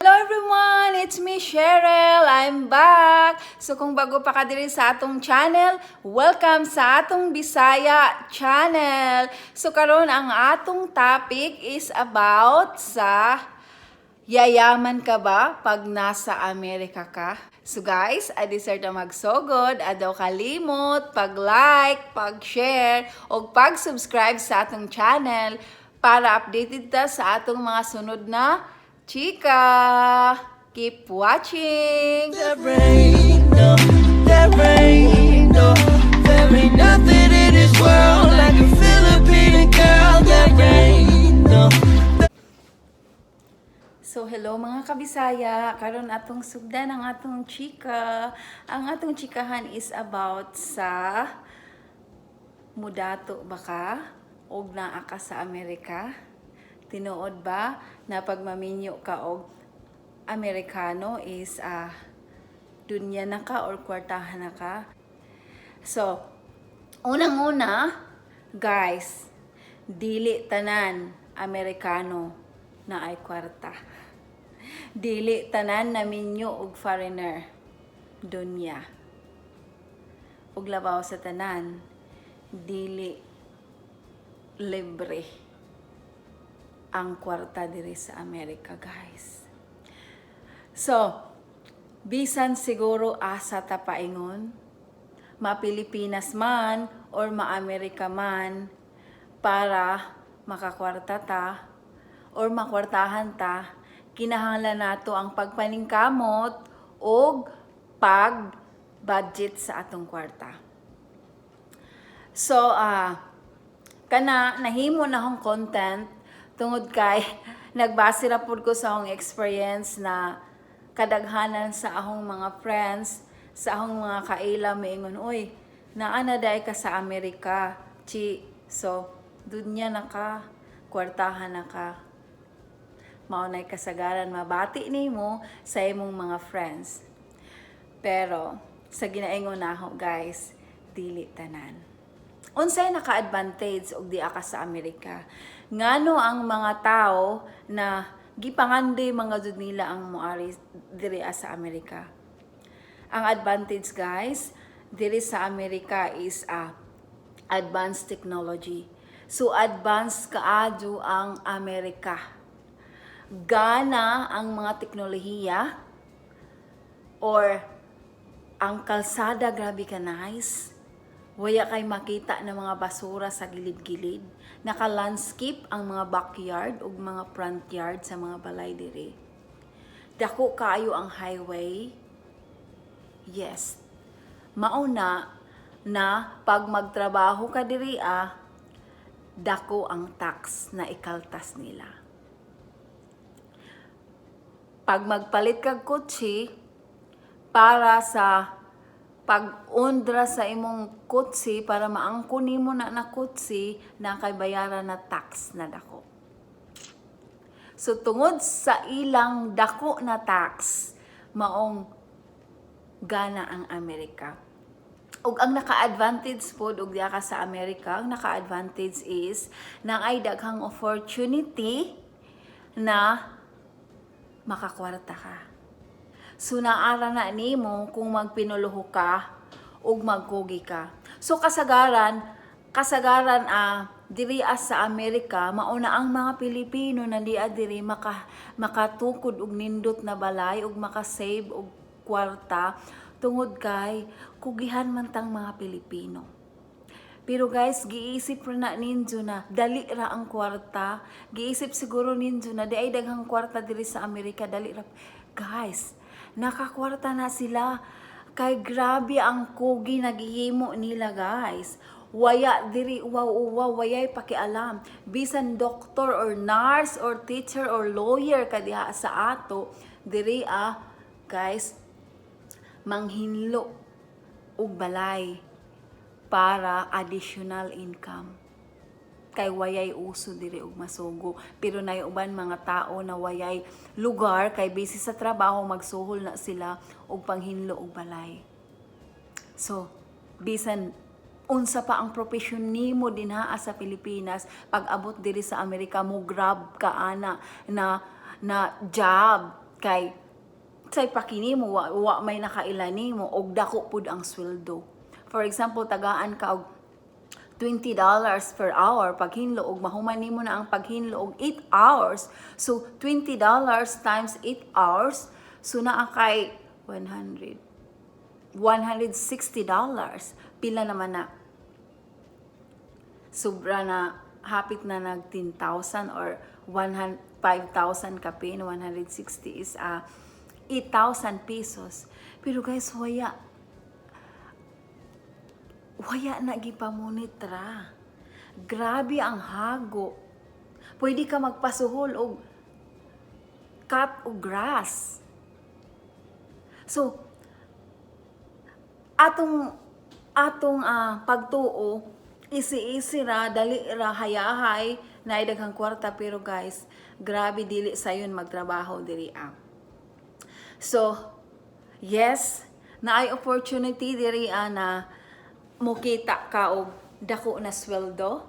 Hello everyone! It's me, Cheryl! I'm back! So kung bago pa ka diri sa atong channel, welcome sa atong Bisaya channel! So karon ang atong topic is about sa yayaman ka ba pag nasa Amerika ka? So guys, adi sir ta magsugod, adto kalimot, pag-like, pag-share, o pag-subscribe sa atong channel para updated ta sa atong mga sunod na chika. Keep watching! There ain't no, there ain't no, there ain't nothing in this world like a Filipino girl. There ain't no. So hello, mga kabisaya, karon atong sugdan ang atong chika. Ang atong chikahan is about sa mudato ba ka og naa ka sa Amerika? Tinuod ba na pag maminyo ka og Amerikano is dunya na ka or kwartahan na ka? So, unang-una, guys, dili tanan Amerikano naay kwarta. Dili tanan naminyo og foreigner dunya. Ug labaw sa tanan, dili libre ang kwarta diri sa Amerika, guys. So, bisan siguro asa ta paingon, ma-Pilipinas man or ma-Amerika man, para makakwarta ta or makwartahan ta, kinahanglan nato ang pagpaningkamot og pag budget sa atong kwarta. So, kana nahimo na akong content tungod kay nagbase ra pud ko sa akong experience na kadaghanan sa akong mga friends, sa akong mga kaila miingon, "Uy, naa na diay ka sa Amerika, chi. So, dunya na ka, kwartahan na ka." Mao na'y kasagaran mabati nimo sa imong mga friends. Pero sa ginaingon nako, guys, dili tanan. Unsay naka-advantage og dia ka sa Amerika? Ngano ang mga tao na gipangandoy mga jud nila ang moari diri sa Amerika? Ang advantage, guys, diri sa Amerika is a advanced technology. So advanced kaayo ang Amerika. Gana ang mga teknolohiya or ang kalsada, grabe ka nice. Waya kay makita ng mga basura sa gilid-gilid. Naka-landscape ang mga backyard ug mga front yard sa mga balay diri. Dako kaayo ang highway. Yes. Mauna na pag magtrabaho ka diri dako ang tax na ikaltas nila. Pag magpalit kag kotse, para sa pag-undra sa imong kotse, para maangko nimo na na kotse na kay bayaran na tax na dako. So tungod sa ilang dako na tax, maong gana ang Amerika. Ug ang naka-advantage pod og diha ka sa Amerika, ang naka-advantage is naay daghang opportunity na makakwarta ka. So naara na nimo kung magpinuluho ka ug magkugi ka. So kasagaran diri as sa Amerika, mauna ang mga Pilipino na diya diri makatukod og nindot na balay ug maka-save og kwarta tungod kay kugihan man tang mga Pilipino. Pero guys, giisip ra na ninyo na dali ra ang kwarta. Giisip siguro ninyo na diay daghang kwarta diri sa Amerika, dali ra. Guys, nakakwarta na sila. Kay grabe ang kugi nagihimo nila, guys. Waya diri uwaw uwaw, wayay pakialam. Bisan doctor or nurse or teacher or lawyer ka diha sa ato, diri guys, manghinlo og balay para additional income kay wayay uso diri og masugo, pero nay uban mga tao na wayay lugar kay busy sa trabaho, magsuhol na sila og panghinlo og balay. So bisan unsa pa ang profesyon nimo dinha sa Pilipinas, pag abot diri sa Amerika, mo grab ka ana na na job. Kay say pakini mo, wa may nakaila nimo og dako pud ang sweldo. For example, tagaan ka og $20 per hour paghinlo og mahuman nimo na ang paghinlo og 8 hours. So $20 times 8 hours, so naa kay 100 $160. Pila naman na? Sobra na, hapit na nag 10,000 or 100 5,000 kapin. 160 is 8,000 pesos. Pero guys, waya waya na gipamunitra. Grabe ang hago. Pwede ka magpasuhol og cut og grass. So atong atong pagtuo, easy-easy ra, dali ra, hayahay, naay daghang kwarta, pero guys, grabe, dili sayon magtrabaho diri ah. So yes, naay opportunity diri ah, na mokita ka og dako na sweldo,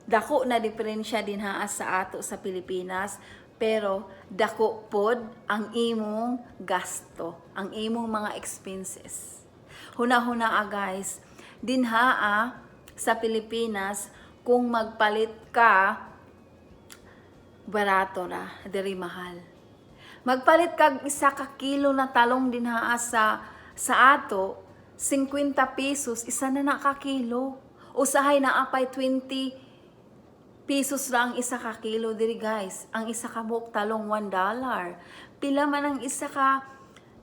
dako na diferensya dinha sa ato sa Pilipinas, pero dako pod ang imong gasto, ang imong mga expenses. Huna-huna ah, guys, dinha ah, sa Pilipinas, kung magpalit ka, barato ra. Diri mahal. Magpalit kag 1 ka kilo na talong dinha sa ato, 50 pesos isa na na ka kilo. Usahay naa pay 20 pesos lang ang 1 ka kilo. Diri guys, ang 1 ka buok talong, $1. Pila man ang isa ka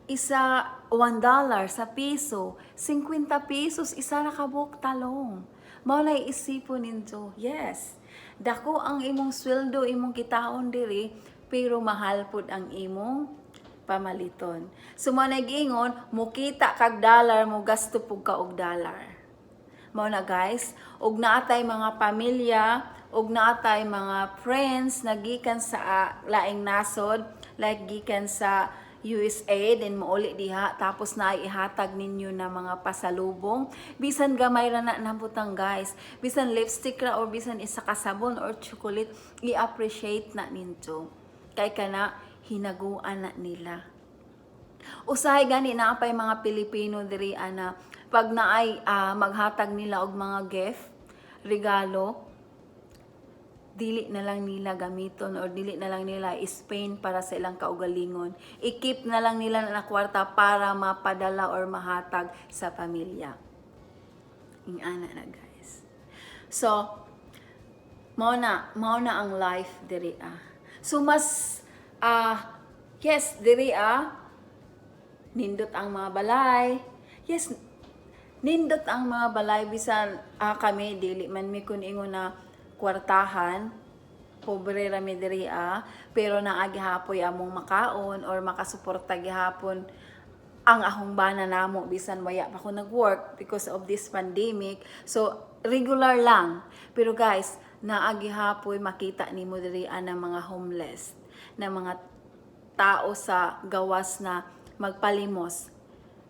isa $1 sa piso? 50 pesos isa na ka buok talong. Mao na isipon ninyo. Yes, dako ang imong sweldo, imong kitaon diri, pero mahal pud ang imong pamaliton. So mao na giingon, mukita kag dollar, mo gasto pug ka og dollar. Mao na guys, ug naatay mga pamilya, ug naatay mga friends na gikan sa laing nasod, like gikan sa USA, then mouli diha, tapos na ihatag ninyo na mga pasalubong. Bisan gamay ra na nabutang guys, bisan lipstick ra or bisan isa ka sabon or chocolate, i-appreciate na ninyo. Kay kana hinaguan na nila. Usahay gani naa pay mga Pilipino diri ana, pag naay maghatag nila og mga gift, regalo, dili na lang nila gamiton or dili na lang nila spend para sa ilang kaugalingon. I-keep na lang nila na kwarta para mapadala or mahatag sa pamilya. Ingana na guys. So, mao na ang life diri ah. So mas yes, diri ah, nindot ang mga balay. Yes, nindot ang mga balay, bisan kami dili man mi kun ingon na kwartahan, pobre ra mi diri ah, pero naa gihapoy among makaon or makasuporta gihapon ang akong bana namo bisan waya pa ko nag-work because of this pandemic. So regular lang. Pero guys, naa gihapoy makita nimo diri ang mga homeless na mga tao sa gawas na magpalimos.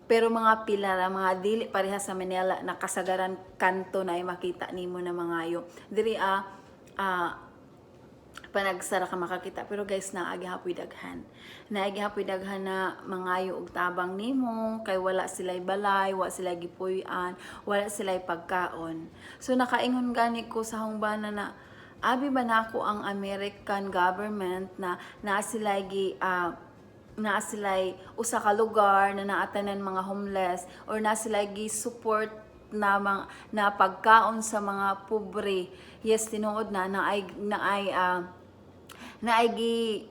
Pero mga pila ra, mga dili pareha sa Manila na kasagaran kanto na ay makita nimo na mangayo. Diri ah, panagsara ka makakita, pero guys, naa gihapoy daghan, naa gihapoy daghan na mangayo og tabang nimo kay wala sila balay, wa sila gipuy-an, wala sila pagkaon. So nakaingon gani ko sa akong bana na abi ba nako ang American government na naa sila gi naa sila'y usa ka lugar na naatanan mga homeless or naa sila gi support na mga na pagkaon sa mga pobre. Yes, tinuod na naay naay naay gi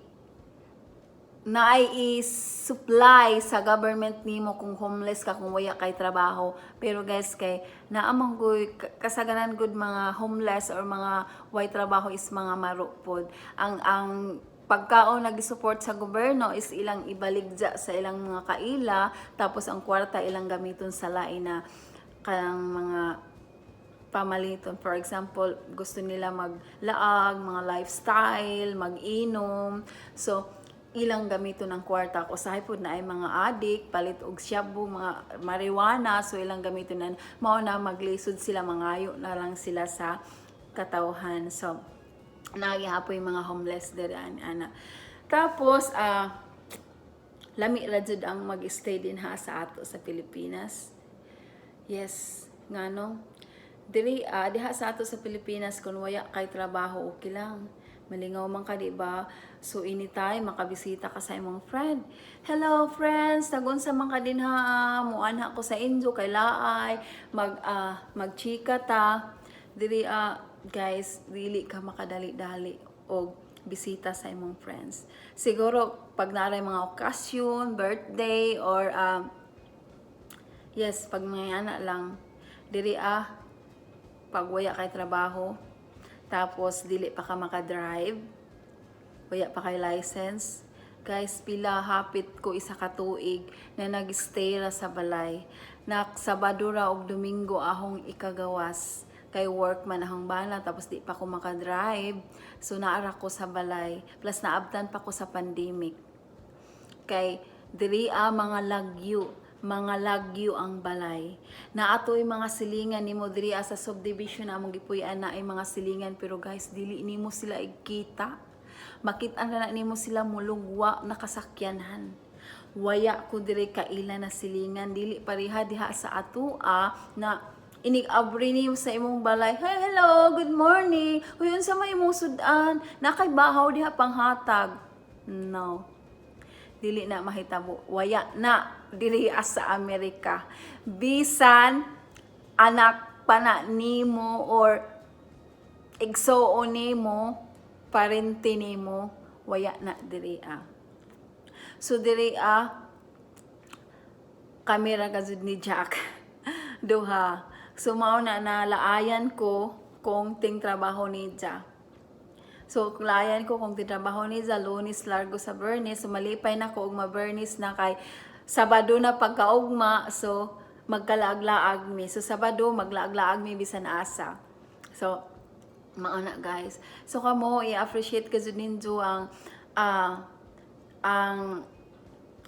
naay i-supply sa government nimo kung homeless ka, kung waya kay trabaho. Pero guys, kay naa man goy kasagaran gud mga homeless or mga way trabaho is mga maro pod. Ang pagkaon nag-support sa gobyerno is ilang ibaligya sa ilang mga kaila, tapos ang kwarta ilang gamiton sa lain na kanang mga pamaliton. For example, gusto nila maglaag, mga lifestyle, mag-inom. So, ilang gamiton ng kwarta. Usahay pod naay mga addict, palit og shabu, mga marijuana, so ilang gamiton na mao na maglisod sila, mangayo na lang sila sa katawhan. So, naa gihapoy mga homeless diri ana. Tapos, lami ra jud ang mag-stay din ha sa ato sa Pilipinas. Yes, ngano? Diri diha sa ato sa Pilipinas, kung waya kay trabaho, okay lang. Malingaw man ka, di ba? So anytime makabisita ka sa imong friend. "Hello friends, tagunsa man ka dinha? Muanha ko sa inyo kay laay, magchika ta." Diri guys, dili ka makadali-dali og bisita sa imong friends. Siguro pag naray mga okasyon, birthday or yes, pag mga ana lang. Diri pag waya kay trabaho, tapos dili pa ka maka-drive, waya pa kay license. Guys, pila hapit ko 1 ka tuig na nag-stay ra sa balay. Nak Sabado ra og Domingo ahong ikagawas kay work man ahong bana, tapos di pa ko maka-drive. So naara ko sa balay. Plus naabtan pa ko sa pandemic. Kay diri mga lagyo, mga lagyo ang balay. Naatoy mga silingan nimo diri sa subdivision na among gipuy-an, na ay mga silingan, pero guys, dili nimo sila ikita. Makita na na nimo sila mulugwa nakasakyanan. Waya ko diri kaila na silingan, dili pareha diha sa atoa na inig-abri nimo sa imong balay. "Hey, hello, good morning. Uy, unsa may imong sudan? Na kay bahaw diha panghatag?" No, dili na mahitabo. Waya na diri sa Amerika. Bisan anak pa na nimo or igsuon nimo, parente nimo, waya na diri ah. So diri kami ra gazud ni Jack duha. So mao na nalaayan ko kung ting trabaho ni Jack. So, laayan ko kung tinrabaho ni za Lunes largo sa Bernis. So, malipay na ko og ma-Bernis na kay Sabado na pagkaugma. So, magkalaag-laag mi. So, Sabado, maglaag-laag mi bisan asa. So, mao na, guys. So, kamo, i-appreciate ka jud ninyo ang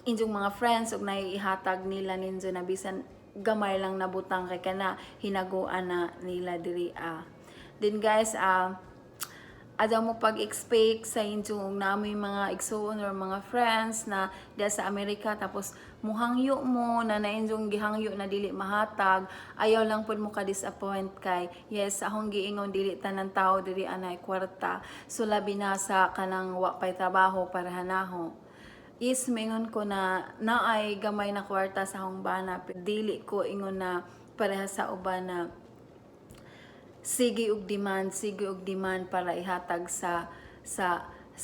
inyong mga friends ug naiihatag nila ninyo na bisan gamay lang nabutang kay kana hinaguan na nila diri ah. Then guys, adaw mo pag-expect sa inyong namoy mga igsuon or mga friends na diya sa Amerika, tapos muhangyo mo na na inyong gihangyo na dili mahatag. Ayaw lang pud mo ka disappoint kay yes, akong giingon, dili tanan tao diri anay kwarta. So labi na sa kanang wa pay trabaho para hanaho is mingon ko na naay gamay na kwarta sa akong bana, dili ko ingon na pareha sa uban na sige og demand para ihatag sa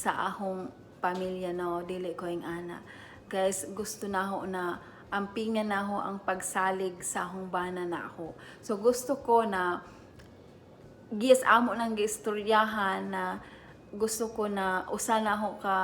ahong pamilya, no. Dili ko ing ana, guys. Gusto na ho na ampingan na ho ang pagsalig sa ahong bana na ako. So gusto ko na gis amo nang giistoryahan na gusto ko na usa na ako ka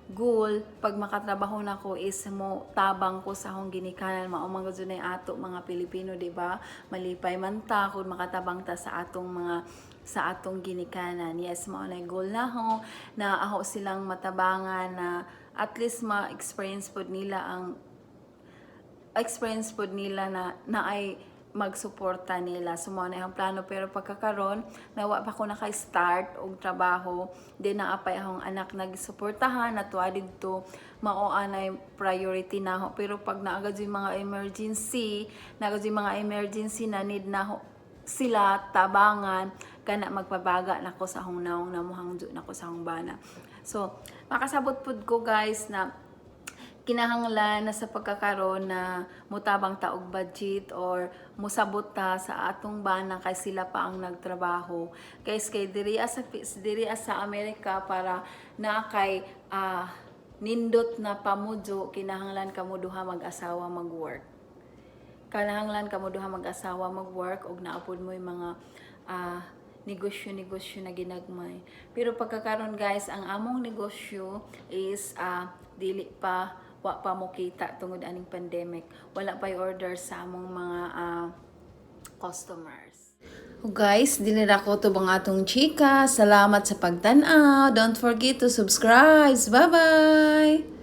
goal pag makatrabaho na ko is mo tabang ko sa akong ginikanan. Mao man gud na ato mga Pilipino, di ba? Malipay man ta kung makatabang ta sa atong ginikanan. Yes, mao na goal na ho na ako silang matabangan na at least ma-experience pod nila ang experience pod nila na naay magsuporta nila. So, mao na ang plano. Pero pagkakaron, nawa pa ko naka-start og trabaho, di na apay akong anak nagsuportahan, natuwa didto, mao anay priority na ho. Pero pag naagad yung mga emergency, naagad yung mga emergency na need na ho sila tabangan, kana magpabaga nako sa akong naong na muhangjo nako sa akong bana. So, makasabot pud ko, guys, na kinahanglan na sa pagkakaroon na mutabang ta og budget or musabot ta sa atong bana kay sila pa ang nagtrabaho. Guys, kay diri sa Amerika, para na kay nindot na pamudyo, kinahanglan kamo duha mag-asawa mag-work. Kinahanglan kamo duha mag-asawa mag-work og naapod mo yung mga negosyo-negosyo na ginagmay. Pero pagkakaron, guys, ang among negosyo is dili pa, wa pa mo kita tungod aning pandemic. Wala pa order sa among mga customers. Oh guys, dinira ko to bang atong chika. Salamat sa pagtan-aw. Don't forget to subscribe. Bye-bye!